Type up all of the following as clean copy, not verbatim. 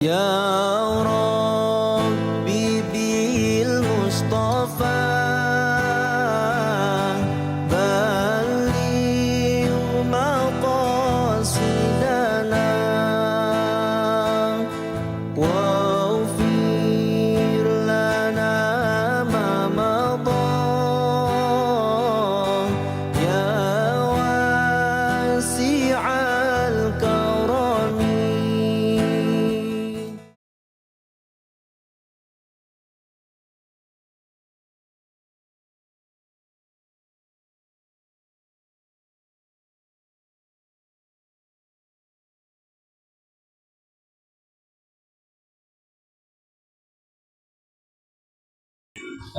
يا ربي بالمصطفى بلغ مقاصدنا واغفر لنا ما مضى يا واسع الكرم.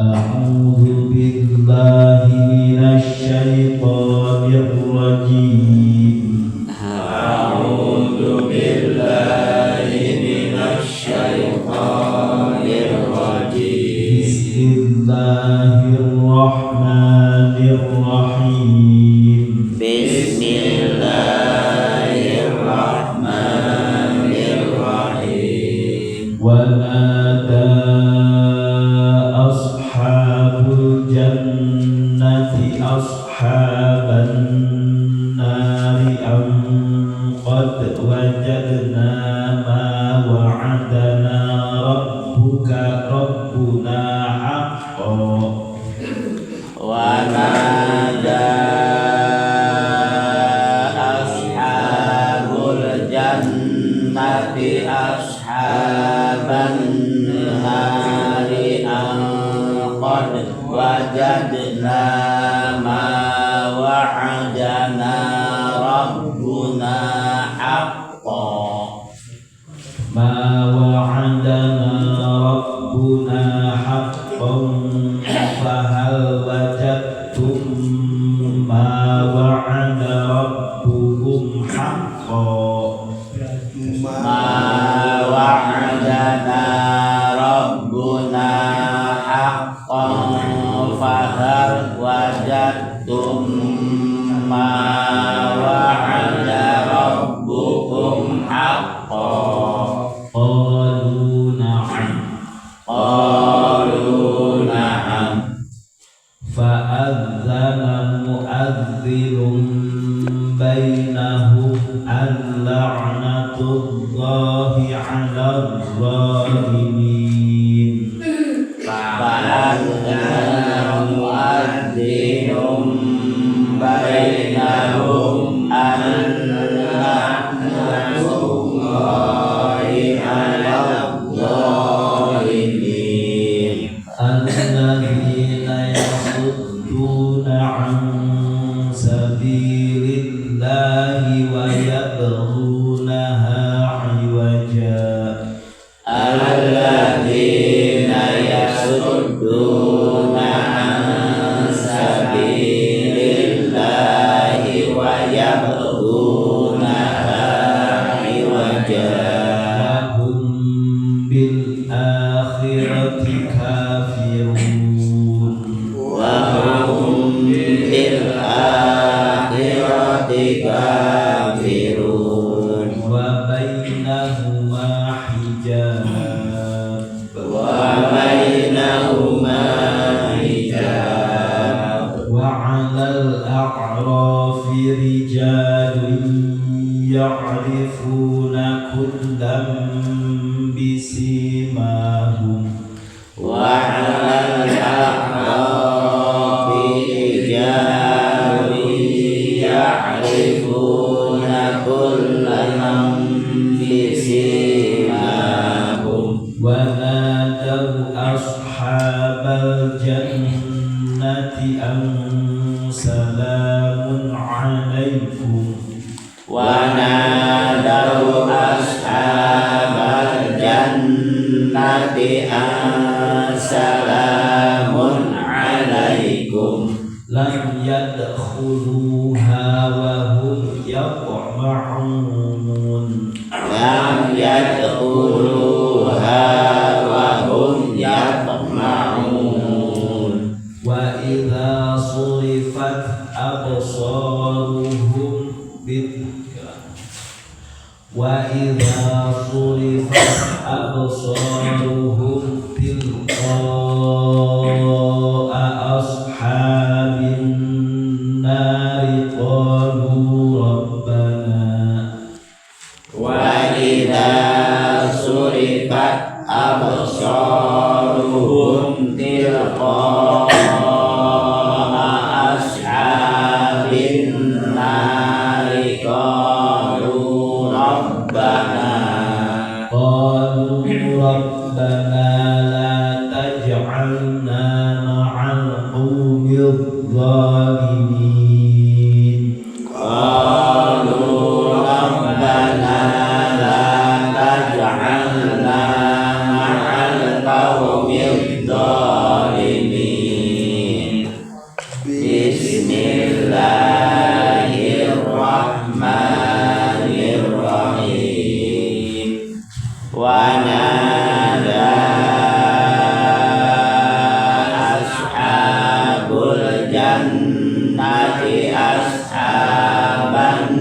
أعوذ بالله من الشيطان الرجيم. أعوذ بالله من الشيطان الرجيم. بسم الله الرحمن الرحيم. بسم الله الرحمن الرحيم. ونادى أصحاب الجنة أصحاب النار أن قد وجدنا ما وعدنا ربك ربنا حقا. ونادى أصحاب الجنة أصحاب النار أن قد وجدنا ما وعدنا ربنا حقا. ما وعدنا ربنا حقا فهل وجدتم ما وعد ربكم حقا. ما وعدنا ربنا حقا فهل وجدتم ما وعد ربكم حقا. قالوا نعم. قالوا نعم. فأذن مؤذن بينهم أن لعنة الله على الظالمين. فأذن مؤذن بينهم أن لعنة الله على الظالمين. الذين يصدون عن سبيل الله ويبغونها عوجا. الذين يصدون عن سبيل الله ويبغونها عوجا. وهم بالآخرة كافرون. وهم بالآخرة كافرون. وبينهما حجاب. وبينهما حجاب. وعلى الأعراف رجال يعرفون كلا بسيماهم. وعلى الأعراف رجال يعرفون كلا بسيماهم. ونادوا أصحاب الجنة أن سلام عليكم. ونادوا أصحاب الجنة أن سلام عليكم. لم يدخلوها وهم يطمعون. لم يدخلوها وهم يطمعون. وإذا صرفت أبصارهم وإذا صرفت absaruhum tilqa'a ashabin nari qalu rabbana wa idza surifat absaruhum tilqa'a ashabin nari qalu rabbana la taj'alna ma'al qawmil zalimin. Qalu rabbana la taj'alna ma'al qawmil zalimin. Bismillahirrahmanirrahim. Wa nada ashabul jannati ashaban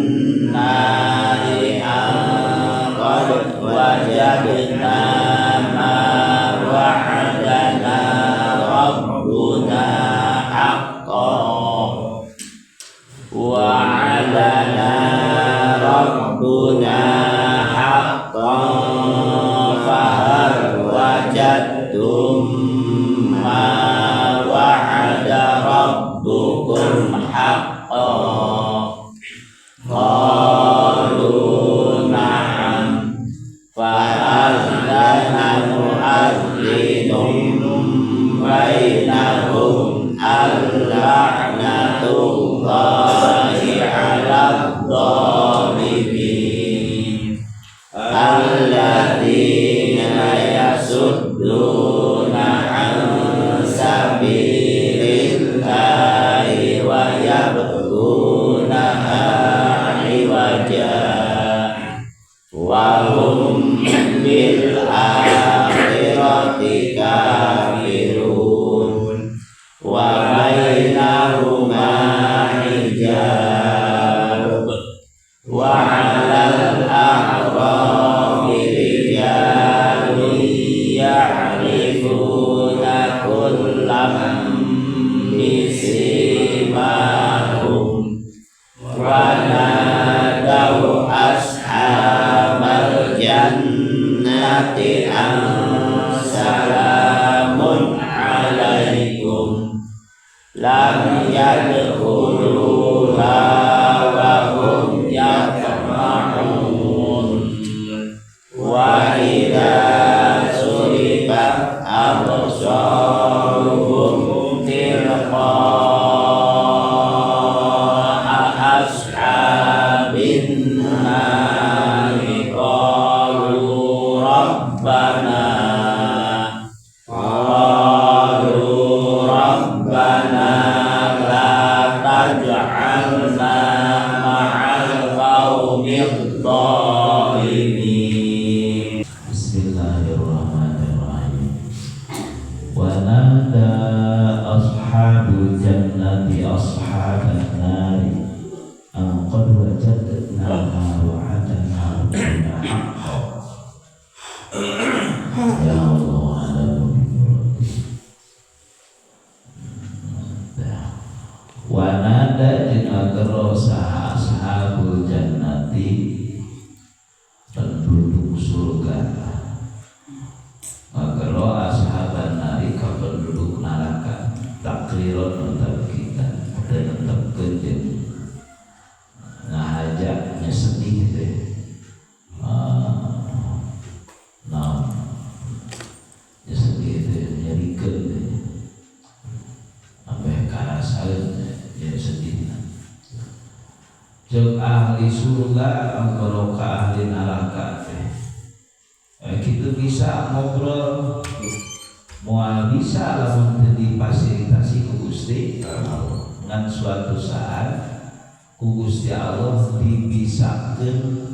nari an qad wajadna ma wa'adana rabbuna haqqan wa'adana rabbuna haqqan fahal wajadtum ma wa'ada rabbukum haqqan qalu na'am fa'adzana mu'adzinun bainahum al-la'natullahi 'alal zalimin alladzina yasudduna 'an sabilillahi wa yabghunaha 'iwaja wa hum bil akhirati kafirun wa bainahuma hijab wa 'alal a'rafi rijalun ya'rifuna kullam bisimahum wa nadaw ashabal jannati an salamun 'alaikum lam yadkhuluha wa hum yatma'un wa idza surifat absaruhum tilqa'a ashabin nari qalu rabbana la taj'alna ma'al qawmil zalimin. Bismillahirrahmanirrahim. Wa nada ashabul jannati ashaban nari an qad wajadna ma wa'adana rabbuna haqqan. Ya Allah, ala wa nada jeung ngagero saha ashabul jannati penduduk surga ngagero ashaban nari ka penduduk neraka takriron kita tetepkeun jeung ngahaja nya sedih teh naon nya sedih teh nyerikeun teh ambeh karasaeun ya sedih. Jeung ahli surga angkoro ka ahli neraka teh kitu bisa ngobrol moal bisa lamun teu difasilitasi ku Gusti Allah. Ngan suatu saat ku Gusti Allah dibisakeun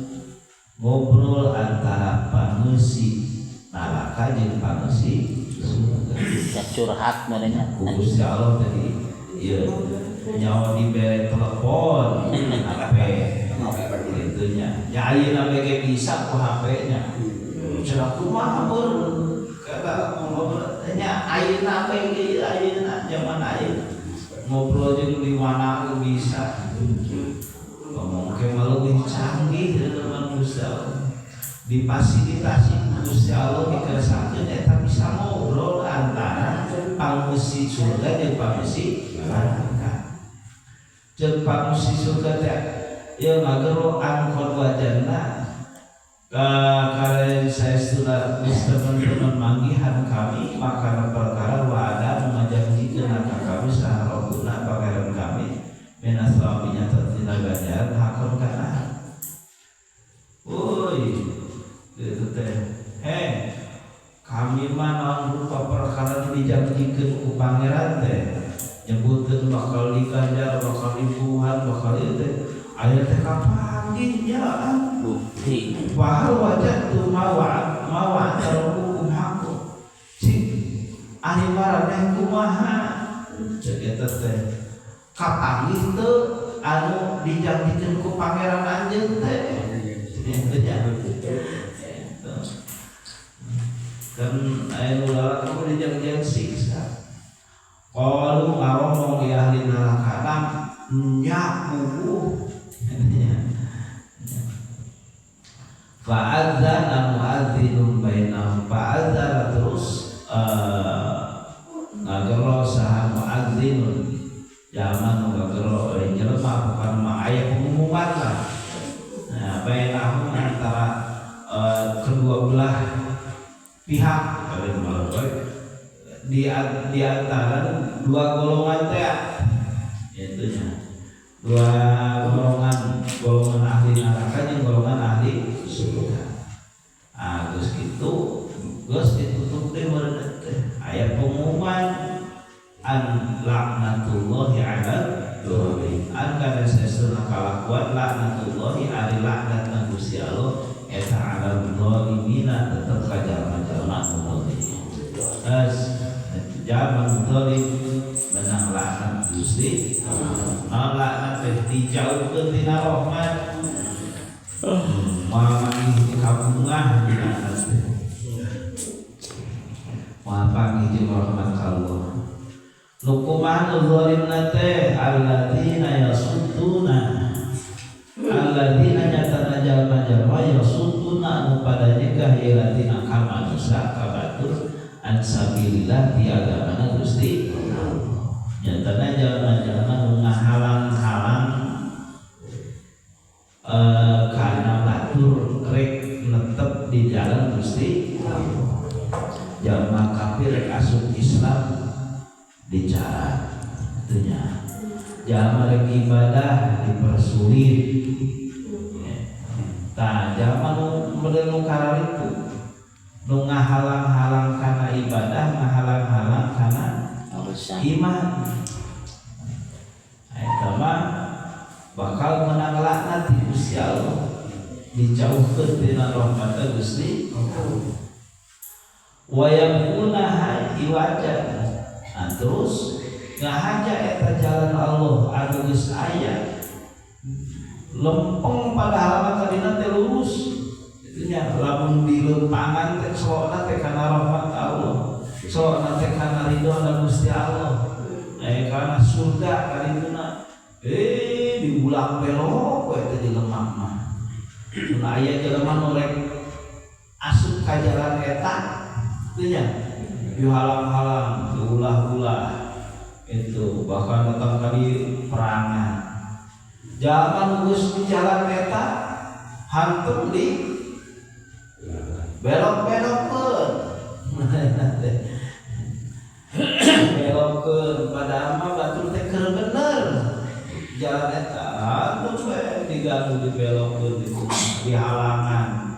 ngobrol antara pangeusi neraka jeung pangeusi surga. Bisa curhat merenya ku Gusti Allah tadi ieu nyawa dibere telepon HP gitu nya. Ya ayeuna ge bisa ku HP nya. Cenah kumaha meureun kata ngobrol nya ayeuna we ge ayeuna zaman ayeuna ngobrol jeung di mana bisa ngomong ke mah leuwih canggih dari manusia difasilitasi Gusti Allah dikersakkeun eta bisa ngobrol antara pangeusi surga jeung pangeusi neraka. Jeung pangeusi surga teh ieu ngagero angkot wajana kalian saya sudah teman-teman manggihan kami maka perkara wa'ada mengajanjikan ka kami saha Rabbuna pangeran kami minas sawabinya tina ganjaran hakon kana. Woi itu teh heh kami mah naon rupa perkara nu dijanjikeun ku pangeran teh nyebutkeun bakal diganjar bakal dipuhan bakal ieu teh aya teh kapanggih nya Bukti wa wajadtu ma wa'ada rabbukum haqqan cik ari maraneh kumaha cek eta teh kapanggih teu anu dijanjikeun ku pangeran anjeun teh dan aya nu lalaki dijanjian siksa qalu ngaromong ya ahli neraka nya kubu fa'adzana mu'adzinun bainahum fa'adzana terus ngagero saha mu'adzinun zaman ngagero jelema bukan mah aya pengumuman lah nah bainahum antara kedua belah pihak di antara dua golongan teh itunya dua golongan, golongan ahli neraka jeung golongan ahli surga. Ah geus kitu geus ditutup teh meureun teh aya pengumuman an laknatullahi 'alal dzalimin an kana saestuna kalakuan laknatullahi ari laknat Gusti Allah eta 'alal dzalimina tetep ka jalma-jalma nu zalim. As jalma nu zalim menang laknat Gusti Allah. Laknat teh dijauhkeun tina rahmat. Moal manggih kabungah dina teh. Moal panggih jeung rahmat Allah. Nu kumaha nu zalimna teh alladzina yasudduna alladzina nyatana jalma-jalma yasudduna anu pada nyegah ieu ladina ka manusa ka batur an sabilillah ti agamana Gusti Allah. Nyatana jalma-jalma nu ngahalang-halang kana batur rek netep di jalan Gusti Allah. Jalma kafir rek asup Islam dicarat itunya. Jalma rek ibadah dipersulit. Tah jalma nu model nu kararitu nu ngahalang-halang kana ibadah, ngahalang-halang kana iman. Eta mah bakal menang laknat di Gusti Allah, dijauhkeun tina rahmat Gusti Allah. Wa yabghuna iwaja. Nah, terus ngahaja eta jalan Allah anu geus aya lempeng padahal mah tadina teh lurus. Itunya lamun di lempangan teh selokna teh kana rahmat Allah, selokna teh kana ridho Gusti Allah, kana surga kadituna. Diulang belok we teh jelema mah. Mun aya jelema nu rek asup ka jalan eta teu nya dihalang-halang, diulah-ulah itu bahkan datang kali perangan. Jalan geus di jalan eta hantum di belok-belokkeun. Belokkeun padahal mah batur teh keur bener. Jalan eta hantum we diganggu dibelokkeun dihalangan.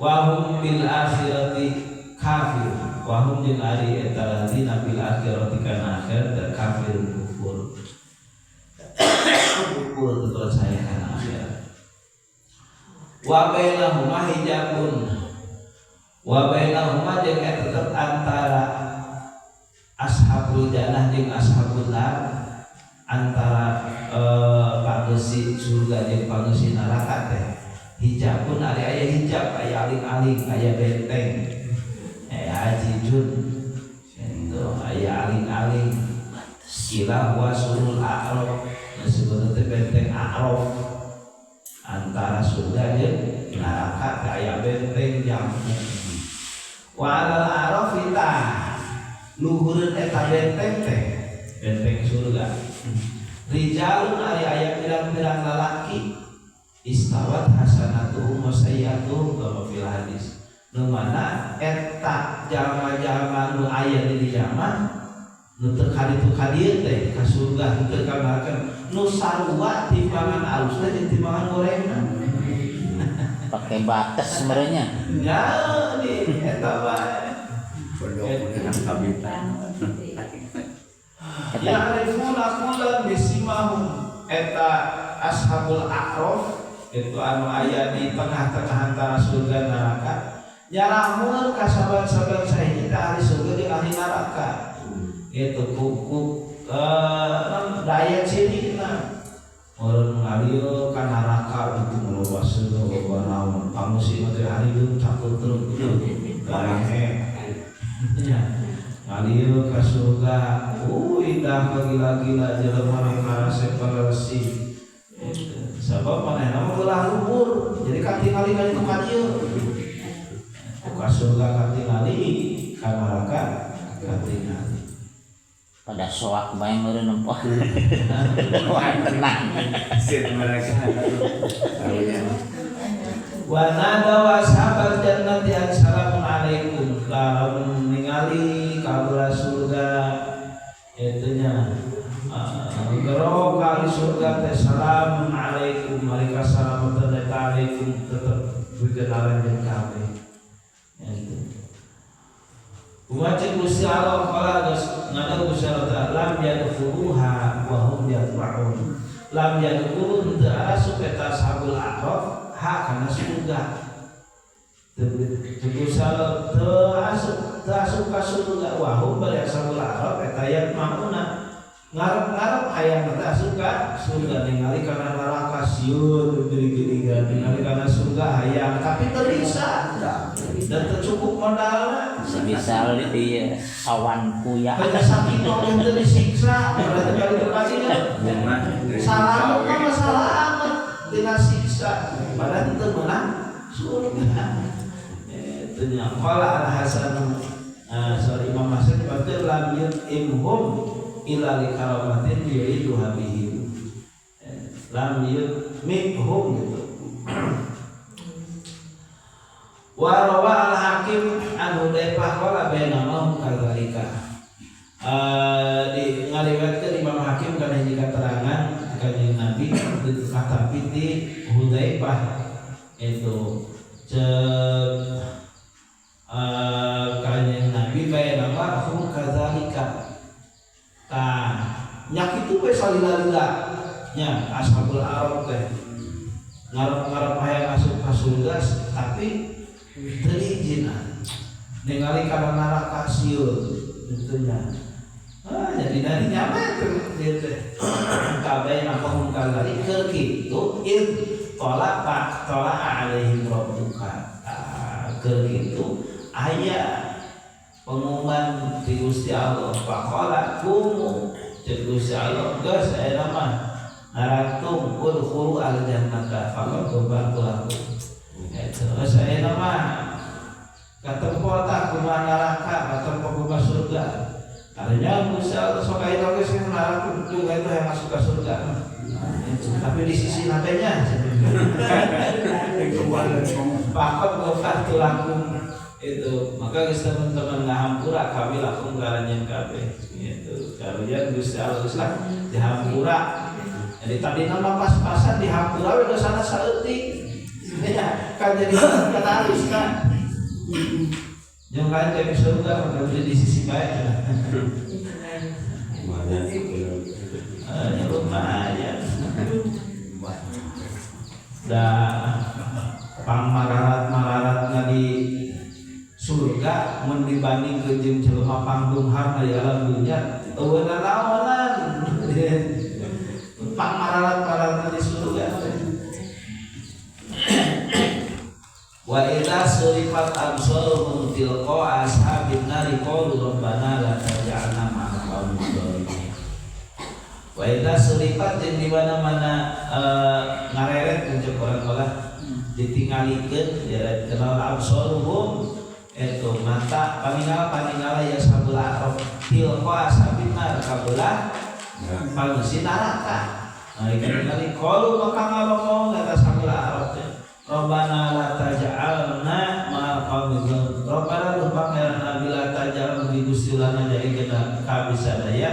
Wa hum bil akhirati kafir. Wa hum jeung ari eta ladina bil akhirati kana akhirat kafir kufur. Kufur teu percaya kana akhirat. Wa bainahuma hijabun. Wa bainahuma jeung eta tetep antara ashabul jannah jeung ashabul nar, antara pangeusi surga jeung pangeusi neraka teh Hijab pun ari aya hijab, aya aling-aling, aya benteng. Hajijun itu aya aling-aling. Kila huwa surul a'raf, disebut benteng a'raf antara surga jeung neraka aya benteng jangkung. Wa alal a'raf tah luhureun eta benteng teh benteng surga. Rijalun ari aya pirang-pirang lalaki istawat hasanatuhum wa sayyi'atuhum kama fil hadis. Nu mana eta jalma-jalma nu aya di dinya mah nu teu kaditu ka dieu teh ka surga teu ka neraka nu sarua timbangan alusna jeung timbangan gorengna. Pakai batas merenya. Nya di eta bae. Ya'rifuna kullan bisimahum eta ashabul a'raf itu anu aya di tengah-tengah antara surga neraka nyarahun ka saban-saban sahiji teh ahli surga jeung ahli neraka itu ku daya cirina urang ngalieu ka neraka gitu loba seuneu loba naon pamusina teh hariung cakeut terus barehe nya ngalieu ka surga indah gila-gila jelema nu karasep pararesi sabab manehna mah beulah luhur jadi katingali ka ditu ka dieu ka surga katingali ka neraka katingali pada soak bae meureun nempoh. Wah tenang sin mereka. Wa nadaw ashabal jannati assalamu alaikum lamun ningali ka belah surga itunya gero ka surga teh salamun alaikum mereka salamatan alaikum tetep berkenalan jeung kabeh itu. Wajib Gusti Allah qala geus ngada Gusti Allah ta'ala lam yadkhuluha wa hum yatma'un. Lam yadkhulun teu asup eta ashabul a'raf ha kana surga. Teu Gusti Allah teu asup ka surga wa hum bari ashabul a'raf eta yatma'una. Ngarep-ngarep hayang teh asup ka surga ningali kana neraka sieun geuring-geuringan ningali kana surga hayang tapi teu bisa dan teu cukup modalna. Semisal di sawan kuya banyak sakit orang teu disiksa berarti kali itu kasih salah mah salamet tina siksa padahal teu meunang surga. Itu nya qala al Hasan sorry Imam Hasan berarti lam yut'imhum ila li karamatin yuriduha bihim lam yutmihum gitu. Wa rawa al Hakim an Hudzaifah qala bainamahum kadzalika. Di ngariwayatkeun Imam Hakim kana hiji katerangan kanjeng Nabi katapi ti Hudzaifah itu ceuk kanjeng Nabi bainamahum kadzalika. Tah nya kitu we salila-lila nya ashabul a'raf teh ngarep-ngarep hayang asup ka surga tapi teu diizinan ningali kana neraka sieun kitu nya. Jadi dari nyaman teh dieu teh kabeh nahum kadzalika keur kitu id tolak pak tolak alaihim rabbuka. Keur kitu aya pengumuman di Gusti Allah faqala kumu ceuk Gusti Allah geus aya mah naratum udkhulu al jannata faqad ghafartu lakum. Eta geus aya mah katempo tah kumaha neraka katempo kumaha surga. Artinya Gusti Allah sok aya oge sing naratum juga itu yang masuk ke surga. Tapi di sisi nabenya faqad ghafartu lakum itu maka geus teman-teman ngahampura kami lakum karanjeun kabeh gitu karunya Gusti Allah geus lah dihampura. Jadi tadi nama pas-pasan dihampura we dosana saeutik ya kan jadi kata halus kan jeung kan jadi surga maka di sisi bae lumayan da pangmararat-mararatna di surga mun dibandingkeun jeung jelema pangdungharna di alam dunya eueuh nanaonan pangmararat-mararatna di surga. surifat absaruhum tilqa ashabin nari qalu rabbana la taj'alna ma'al qaumiz zalimin. Wa idza surifat jeung di mana-mana ngareret untuk orang-orang ditinggalikeun deret kenal absaruhum itu mata paningal-paningal ya sabul a'raf tilqa ashabin nar kabelah pangeusi neraka. Nah, ikan kali qalu maka ngalomong kata sabul a'raf teh Rabbana la taj'alna ma'al qaumiz zalimin. Rabbana duh pangeran abdi la taj'alna bi Gusti lana jadikeun kami sadaya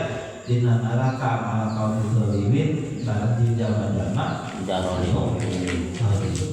dina neraka ma'al qaumiz zalimin bareng di jalma-jalma Jaroli. zalim.